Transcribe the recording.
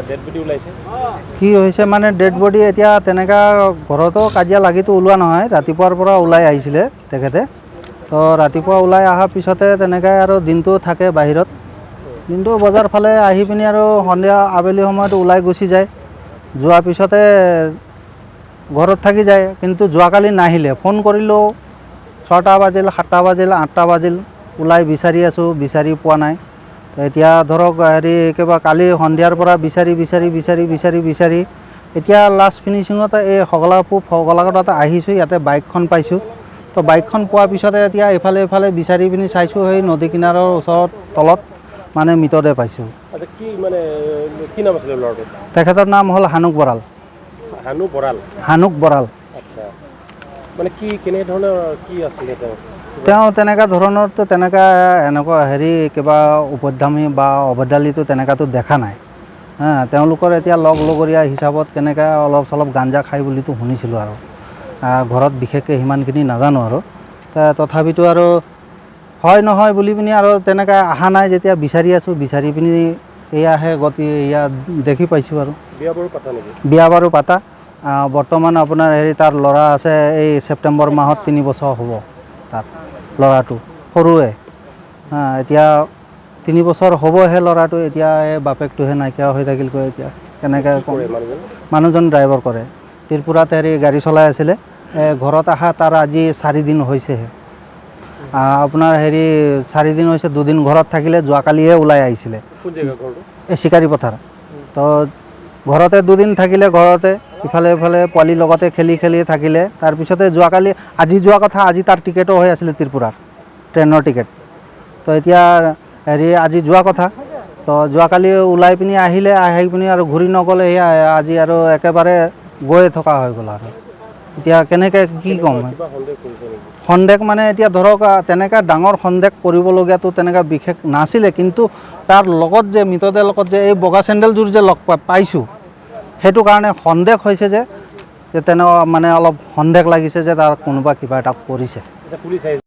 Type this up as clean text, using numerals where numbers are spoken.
Dead body ওলাইছে? কি হৈছে মানে, ডেড বডি এতিয়া তেনেকুৱা ঘৰতো কাজিয়া লাগিতো ওলোৱা নহয়। ৰাতিপুৱাৰ পৰা ওলাই আহিছিলে তেখেতে। তো ৰাতিপুৱা ওলাই অহাৰ পিছতে তেনেকৈ আৰু দিনটো থাকে বাহিৰত। দিনটো বজাৰ ফালে আহি পিনি আৰু সন্ধিয়া আবেলি সময়ত ওলাই গুচি যায়। যোৱাৰ পিছতে ঘৰত থাকি যায়, কিন্তু যোৱাকালি নাহিলে। ফোন কৰিলেও 6টা বাজিল, 7টা বাজিল, 8টা বাজিল, ওলাই বিচাৰি আছোঁ, বিচাৰি পোৱা নাই। তো এতিয়া ধৰক হেৰি কিবা কালি সন্ধিয়াৰ পৰা বিচাৰি বিচাৰি বিচাৰি বিচাৰি বিচাৰি এতিয়া লাষ্ট ফিনিচিঙত এই সগলাপুৰ সগলাকটাত আহিছোঁ। ইয়াতে বাইকখন পাইছোঁ। তো বাইকখন পোৱাৰ পিছতে এতিয়া ইফালে ইফালে বিচাৰি পিনি চাইছোঁ, সেই নদী কিনাৰৰ ওচৰত তলত মানে মৃতদেহ পাইছোঁ। আচ্ছা, কি মানে কি নাম আছিলে ল'ৰাটোৰ? তেখেতৰ নাম হ'ল হানুক বৰাল। হানু বৰাল? হানুক বৰাল। আচ্ছা, মানে কি কেনেধৰণৰ কি আছিলে তেওঁ? তেওঁ তেনেকুৱা ধৰণৰতো তেনেকুৱা এনেকুৱা হেৰি কিবা উপদ্ৰামী বা অভদ্ৰালিটো তেনেকুৱাতো দেখা নাই। হা, তেওঁলোকৰ এতিয়া লগ লগৰীয়া হিচাপত কেনেকৈ অলপ চলপ গাঞ্জা খাই বুলিতো শুনিছিলোঁ আৰু ঘৰত বিশেষকৈ সিমানখিনি নাজানো আৰু তথাপিতো আৰু হয় নহয় বুলি পিনি আৰু তেনেকৈ অহা নাই। যেতিয়া বিচাৰি আছোঁ, বিচাৰি পিনি এয়াহে গতি, এয়া দেখি পাইছোঁ আৰু। বিয়া বাৰু পাতা নেকি? বিয়া বাৰু পাতা। বৰ্তমান আপোনাৰ হেৰি তাৰ ল'ৰা আছে। এই ছেপ্টেম্বৰ মাহত 3 বছৰ হ'ব তাৰ ল'ৰাটো, সৰুৱে। হা, এতিয়া 3 বছৰ হ'বহে ল'ৰাটো। এতিয়া এই বাপেকটোহে নাইকিয়া হৈ থাকিলগৈ। এতিয়া কেনেকৈ কি ক'ম? কৰে মানুহজন? মানুহজন ড্ৰাইভাৰ কৰে। ত্ৰিপুৰাত হেৰি গাড়ী চলাই আছিলে। ঘৰত অহা তাৰ আজি 4 দিন হৈছেহে। আপোনাৰ হেৰি 4 দিন হৈছে, দুদিন ঘৰত থাকিলে, যোৱাকালিহে ওলাই আহিছিলে। কোন জেগা ঘৰটো? এই চিকাৰী পথাৰ। তো ঘৰতে দুদিন থাকিলে, ঘৰতে ইফালে ইফালে পোৱালিৰ লগতে খেলি খেলি থাকিলে। তাৰপিছতে যোৱাকালি, আজি যোৱা কথা, আজি তাৰ টিকেটো হৈ আছিলে ত্ৰিপুৰাৰ ট্ৰেইনৰ টিকেট। তো এতিয়া হেৰি আজি যোৱা কথা। তো যোৱাকালি ওলাই পিনি আহিলে, আহি পিনি আৰু ঘূৰি নগ'লে। সেয়া আজি আৰু একেবাৰে গৈয়ে থকা হৈ গ'ল। আৰু এতিয়া কেনেকৈ কি ক'ম? কিবা সন্দেহ কৰিছে নেকি? সন্দেহ মানে এতিয়া ধৰক তেনেকুৱা ডাঙৰ সন্দেহ কৰিবলগীয়াটো তেনেকুৱা বিশেষ নাছিলে, কিন্তু তাৰ লগত যে মৃতদেহৰ লগত যে এই বগা চেণ্ডেলযোৰ যে লগ পাইছোঁ, সেইটো কাৰণে সন্দেহ হৈছে যে যে তেনেকুৱা মানে অলপ সন্দেহ লাগিছে যে তাৰ কোনোবা কিবা এটা কৰিছে। এতিয়া পুলিচ আহিছে?